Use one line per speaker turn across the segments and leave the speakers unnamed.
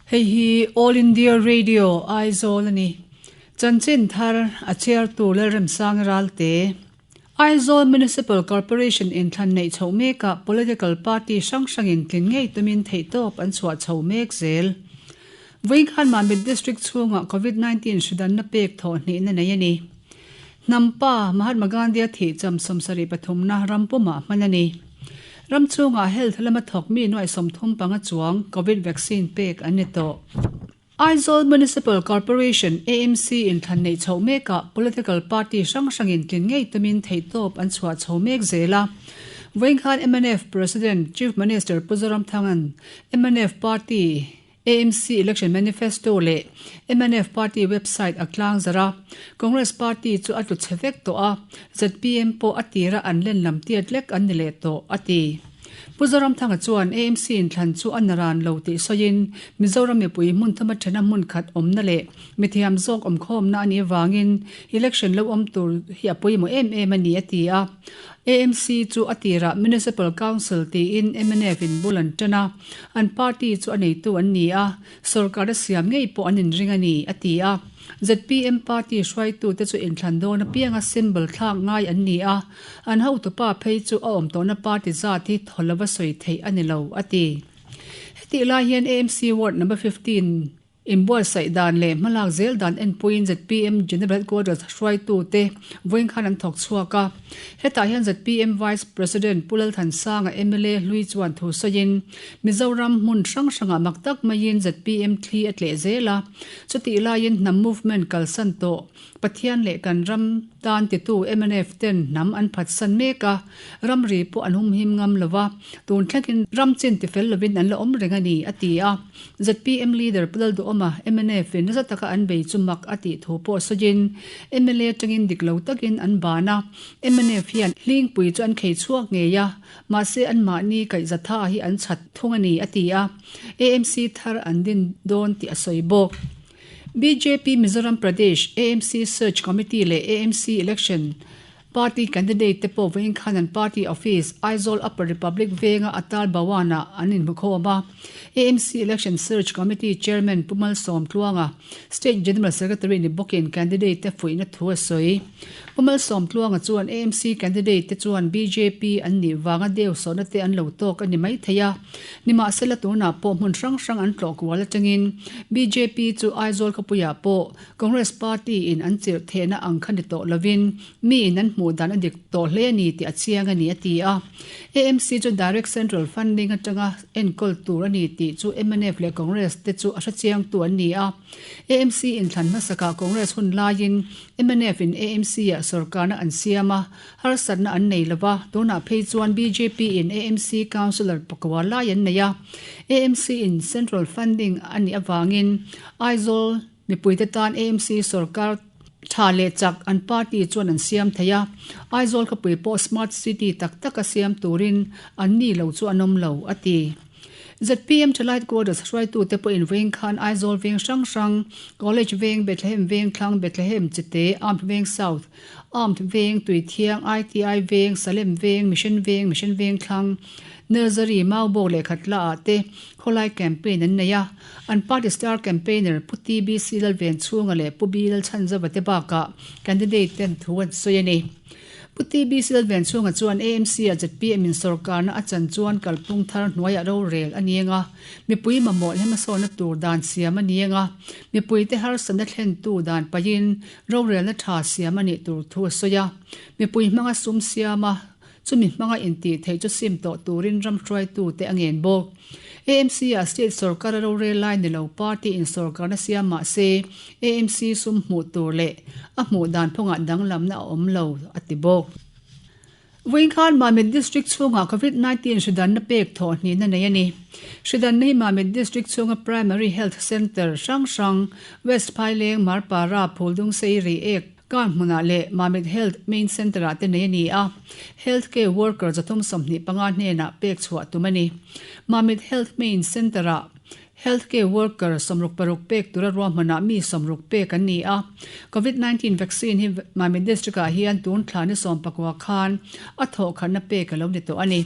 Hei hi All India Radio, Aizawl a ni. Chanchin thar a chhiartu Lalremsang Ralte. Aizawl Municipal Corporation inthlan neih chhoh mekah political party hrang hrangin tlin ngei tumin theihtawp an chhuah chho mek zel. Vawinkhan Mamit District chhungah Covid 19 hridanna pek thawh hnihna nei a ni. Hnampa, Mahatma Gandhi-a thih cham 73na ram pumah hman a ni. Ram chhungah health lama thawk mi nuaih 35 chuang Covid vaccine pek an ni tawh. Aizawl Municipal Corporation, AMC, inthlan neih chhoh mekah political party hrang hrangin tlin ngei tumin theihtawp an chhuah chho mek zel a. Vawinkhan mnf President, Chief Minister Pu Zoramthanga'n mnf party, AMC Election Manifesto leh mnf Party website a tlang zarh a, Congress Party chu a tlu chhe vek tawh a, zpm pawh a tira an len lam tiat lek an ni leh tawh, a ti. Pu Zoramthanga chuan AMC inthlan chu a naran lo tih sawiin, Mizoram mipui hmun thuma thena hmun khat awmna leh mithiam zawk awmkhawmna a nih avangin election lo awm tur hi a pawimawh em em a ni, a ti a. AMC chu a tirah Municipal Council tiin mnf in bul an tan a, an party chu a neitu an ni a, sorkar a siam ngei pawh an inring a ni, a ti a. Zpm party hruaitute chu inthlan dawn apianga symbol thlak ngai an ni a, an hotupa phei chu a awm tawhna party zat hi thaw lova sawi theih a ni lo, a ti. Hetih lai hian AMC Ward number 15, Inbuatsaih dan leh hmalak zel dan enpuiin zpm General Headquarters hruaitute vawiin khan an thawk chhuak a. Hetah hian zpm Vice President Pu Lalthansanga mla hlui chuan thu sawiin, Mizoram hmun hrang hrangah mak tak maiin zpm thli a tleh zel a. Chutih laiin hnam movement kalsan tawh Pathian leh kan ram tan titu mnf ten hnam an phatsan mek a, ramri pawh an humhim ngam lo va, tun thlengin ram chin tifel lovin an la awm reng a ni, a ti a. Zpm leader Pu Lalduhawma mnf in nasa taka an bei chu mak a tih thu pawh sawiin, mla atangin dik lo takin an ban a, mnf hian hlingpui chu an khei chhuak ngei a, mahse anmahni kaihzatha hi an chhat thung a ni, a ti a. AMC thar an din dawn tih a sawi bawk. Bjp Mizoram Pradesh AMC Search Committee leh AMC Election Party Candidate te pawh vawiin khan an party office Aizawl Upper Republic venga Atal Bhawan-ah an inhmukhawm a. AMC Election Search Committee Chairman Pu Malsawm Tluanga, State General Secretary ni bawkin candidate te fuihna thu a sawi. Pu Malsawm Tluanga chuan AMC candidate te chuan bjp an nih vanga deu sawhna te an lo tawk a ni mai thei a. Nimahsela tunah pawh hmun hrang hrang an tlawh kual atangin bjp chu Aizawl khawpuiah pawh Congress party in an chirh thehna ang kha ni tawh lovin mi in an hmuh dan a dik tawh hle a ni tih a chiang a ni a ti a. AMC chu direct central funding atanga enkawl tur a ni tih chu mnf leh Congress te chu a hrechiangtu an ni a. AMC inthlan hmasakah Congress hun laiin mnf in AMC ah sorkarna an siam a, Harsatna an nei lova, tunah phei chuan bjp in AMC Councillor pakua lai an nei a, AMC in Central Funding a nih avangin Aizawl mipuite tan AMC sorkar tha leh chak an party chuan an siam thei a, Aizawl khawpui pawh Smart City tak taka siam turin an ni lo chu an awm lo, a ti. Zpm Thalai Quarters hruaitute pawhin vawiin khan Aizawl veng hrang hrang, College Veng, Bethlehem Veng Thlang, Bethlehem Chite, Armed Veng South, Armed Veng, Tuithiang, ITI Veng, Salem Veng, Mission Veng, Mission Veng Thlang, Nursery, Maubawk leh Khatla ah te khawlai campaign an nei a. An party star campaigner Pu TBC Lalvenchhunga leh Pu B Lalchhanzova te bakah candidate ten thu an sawi a ni. Pu TB Silvenchhunga chuan AMC-ah zpm in sawrkarna a chan chuan kalphung thar hnuaiah rorel a ni eng a, mipui mamawh leh hmasawnna tur dan siam a ni eng a, mipuite harsatna thlentu dan paihin rorelna tha siam a nih tur thu a sawi a. Mipui hmanga sum siam a, chumi hmanga intih theih chu sim tawh turin ram hruaitute a ngen bawk. AMC-ah state sawrkara rorel lai ni lo party in sawrkarna siam mah se AMC sum hmuh tur leh a hmuh dan phungah danglamna a awm lo, a ti bawk. Vawiinkhan Mamit District chhungah Covid 19 hridanna pek thawh hnihna nei a ni. Hridanna hi Mamit District chhunga Primary Health Centre hrang hrang, West Phaileng, Marpara, Phuldungsei, Reiek, Kar hmunah leh Mamit Health Main Centre-ah te nei a ni a, Health Care Worker 325 hnenah pek chhuah tum a ni. Mamit Health Main Centre-ah. Health care worker 66 pek tura ruahmanah mi 60 pek an ni a. Covid 19 vaccine hi Mamit District ah hian tun thla ni 14 khan a thawhkhatna pek a lo ni tawh a ni.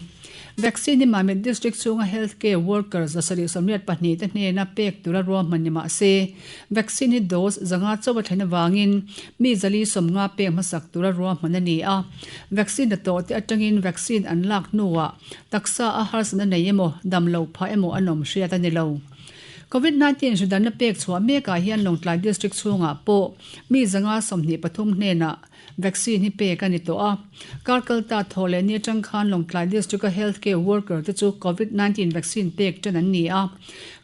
Vaccine hi Mamit District chhunga health care worker 782 te hnena pek tura ruahman ni mah se, vaccine hi dose 500 chauh a thlen avangin mi 450 pek hmasak tura ruahman a ni a. Vaccine la tawh te atangin vaccine an lak hnuah taksa a harsatna nei emaw, dam lo phah emaw an awm hriat a ni lo. Covid 19 hridanna pek chhuah mekah hian Lawngtlai District chhungah pawh mi 123 hnenah Vaccine hi pek a ni tawh a. Kar kalta thaw leh ni atang khan Lawngtlai District-a Health Care Worker te chu Covid 19 vaccine pek tan an ni a.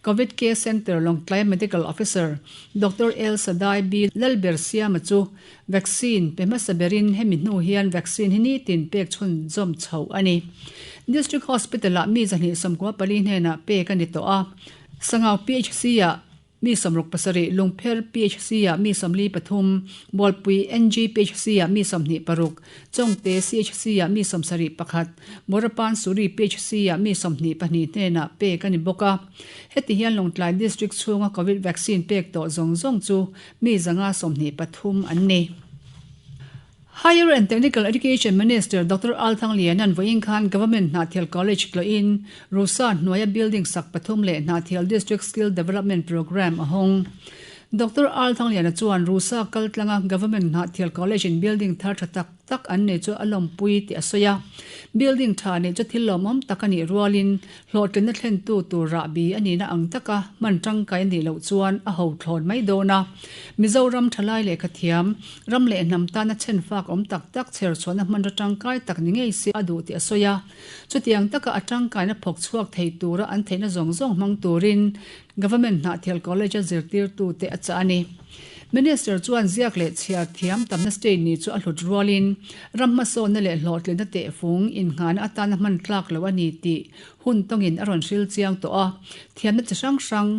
Covid Care Centre Lawngtlai Medical Officer Doctor El Sadai B Lalbersiama chu vaccine pe hmasa berin hemi hnu hian vaccine hi nitin pek chhunzawm chhoh a ni. District Hospital-ah mi 294 hnenah pek a ni tawh a. Sangau PHC-ah Mi 67, Lungpher PHC-ah mi 43, Bualpui NG PHC-ah mi 26, Chawngte CHC-ah mi 71, Morapan Suri PHC-ah mi 22 hnenah pek a ni bawk a. Heti hian Lawngtlai District chhunga Covid vaccine pek tawh zawng zawng chu mi 123 an ni. Higher and Technical Education Minister Doctor Al Thangliana'n vawiin khan Government Hnahthial College tlawhin Rusa hnuaia building sak pathum leh Hnahthial District Skill Development Programme a hawng. Doctor Al Thangliana chuan Rusa kal tlanga Government Hnahthial College in building thar tha tak tak an nei chu a lawmpui tih a sawi a. Building tha neih chu thil lawmawm tak a nih rualin Hlawhtlinna thlentu tur rahbi a nihna ang taka hman tangkai a nih loh chuan a ho thlawn mai dawn a. Mizoram thalai lehkha thiam, ram leh hnam tana chhenfak awm tak tak chher chhuahna hmanraw tangkai tak ni ngei se a duh tih a sawi a. Chutiang taka a tangkaina phawk chhuak thei tura an theihna zawng zawng hmang turin Government Hnahthial College-a zirtirtute a chah a ni. Minister chuan ziak leh chhiar thiam tamna state ni chu a hlut rualin ram hmasawnna leh hlawhtlinna tehfung innghahna atana hman tlak lo a ni tih hun tawngin a rawn hril chiang tawh a. Thiamna chi hrang hrang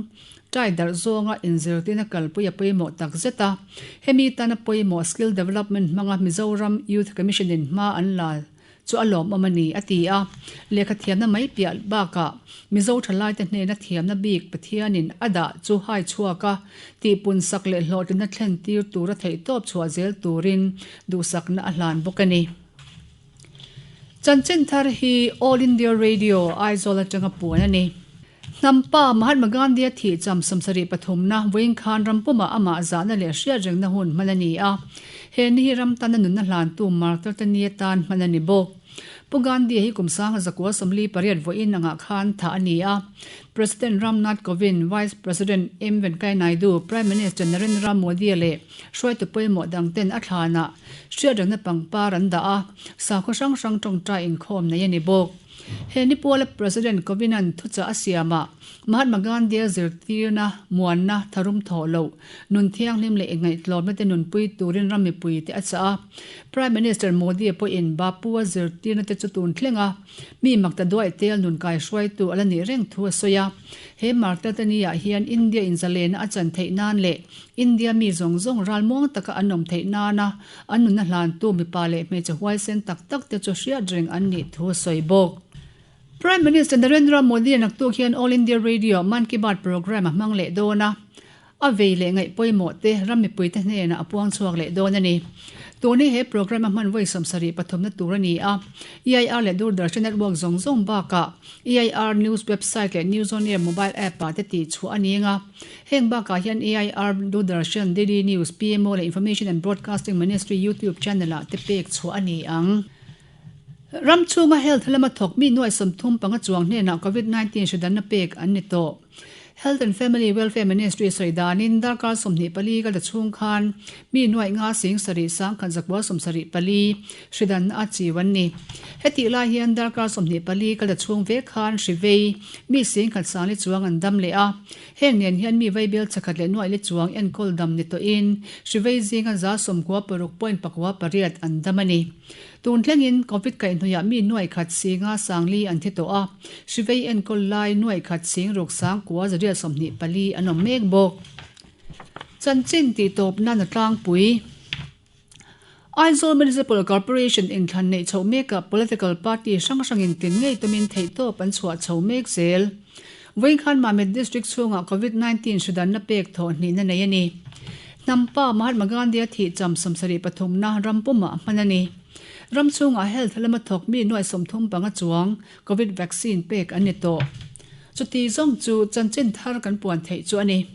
tai darh zawnga inzirtirna kalpui a pawimawh tak zet a. Hemi tana pawimawh skill development hmanga Mizoram Youth Commission-in hma an la chu a lawmawm a ni, a ti a. Lehkha thiamna mai piah bakah Mizo thalaite hnena thiamna bik Pathianin a dah chu hai chhuak a, tihpun sak leh hlawhtlinna thlen tir tura theihtawp chhuah zel turin duhsakna a hlan bawk a ni. Chanchin thar hi All India Radio, Aizawl atanga puan a ni. Hnampa Mahatma Gandhi-a thih cham 73 na vawiin khan ram pumah amah zahna leh hriatrengna hun hman a ni a. He ni hi ram tana nunna hlantu martar te ni atan hman a ni bawk. Pu Gandhi-a hi kum 1948 vawiin angah khan thah a ni a. President Ram Nath Kovind, Vice President M Venkaiah Naidu, Prime Minister Narendra Modi-a leh hruaitu pawimawh dangten a thlanah hriatrengna pangpar an dah a, sakhaw hrang hrang tawngtai inkhawm nei a ni bawk. He ni puala President Kovind-a'n thuchah a siamah Mahatma Gandhi-a zirtirna, muanna, tharum thawh loh, nun thianghlim leh inngaihtlawmna te nunpui turin ram mipuite a chah a. Prime Minister Modi-a pawhin Bapu-a zirtirna te chu tun thleng a, mi makta duaih tel nun kaihruaitu a la nih reng thu a sawi a. He Martyr-te ni-ah hian India inzalena a chan theih nan leh India mi zawng zawng ralmuang taka an awm theih nana An nunna hlantu mipa leh hmeichhe huaisen tak tak te chu hriat reng an nih thu a sawi bawk. Prime Minister Narendra Modi-a naktuk hian All India Radio Mann Ki Baat programme a hmang leh dawn a, a vei leh ngaih pawimawh te ram mipuite hnenah a puang chhuak leh dawn a ni. Tun hi he programme a hman vawi 73 na tur a ni a, EIR leh Doordarshan network zawng zawng bakah EIR News website leh News on Air mobile app-ah te tihchhuah a ni ang a. Heng bakah hian AIR, Doordarshan, DD News, PMO leh Information and Broadcasting Ministry YouTube channel-ah te pek chhuah a ni ang. Ram chhunga health lama thawk mi nuai 35 chuang hnenah Covid 19 hridanna pek an ni tawh. Health and Family Welfare Ministry sawi danin darkar 24 kal ta chhung khan mi nuaih nga sing sarih sangkhat zakua 74 hridanna a chiu an ni. Hetih lai hian darkar 24 kal ta chhung vek khan hri vei mi singkhat sangli chuang an dam leh a. Heng nen hian mi vaibel chakhat leh nuaih le chuang enkawl dam ni tawhin hrivei zinga 96.48 an dam a ni. Tun thlengin Covid kaihhnawihah mi nuaih khat singa sangli an thi tawh a, hrivei enkawl lai nuaih khat sing ruk sang kua 124 an awm mek bawk. Chanchin tihtawp nan a tlangpui. Aizawl Municipal Corporation inthlan neih chhoh mekah political party hrang hrangin tin ngei tumin theihtawp an chhuah chho mek zel. Vawinkhan Mamit District chhungah Covid 19 hridanna pek thawh hnihna nei a ni. Hnampa Mahatma Gandhi-a thih cham 73 na ram pumah hman a ni. Ram chhungah health lama thawk mi nuai 35 chuang Covid vaccine pek an ni tawh. Chuti zawng chu chanchin thar kan puan theih chu a ni.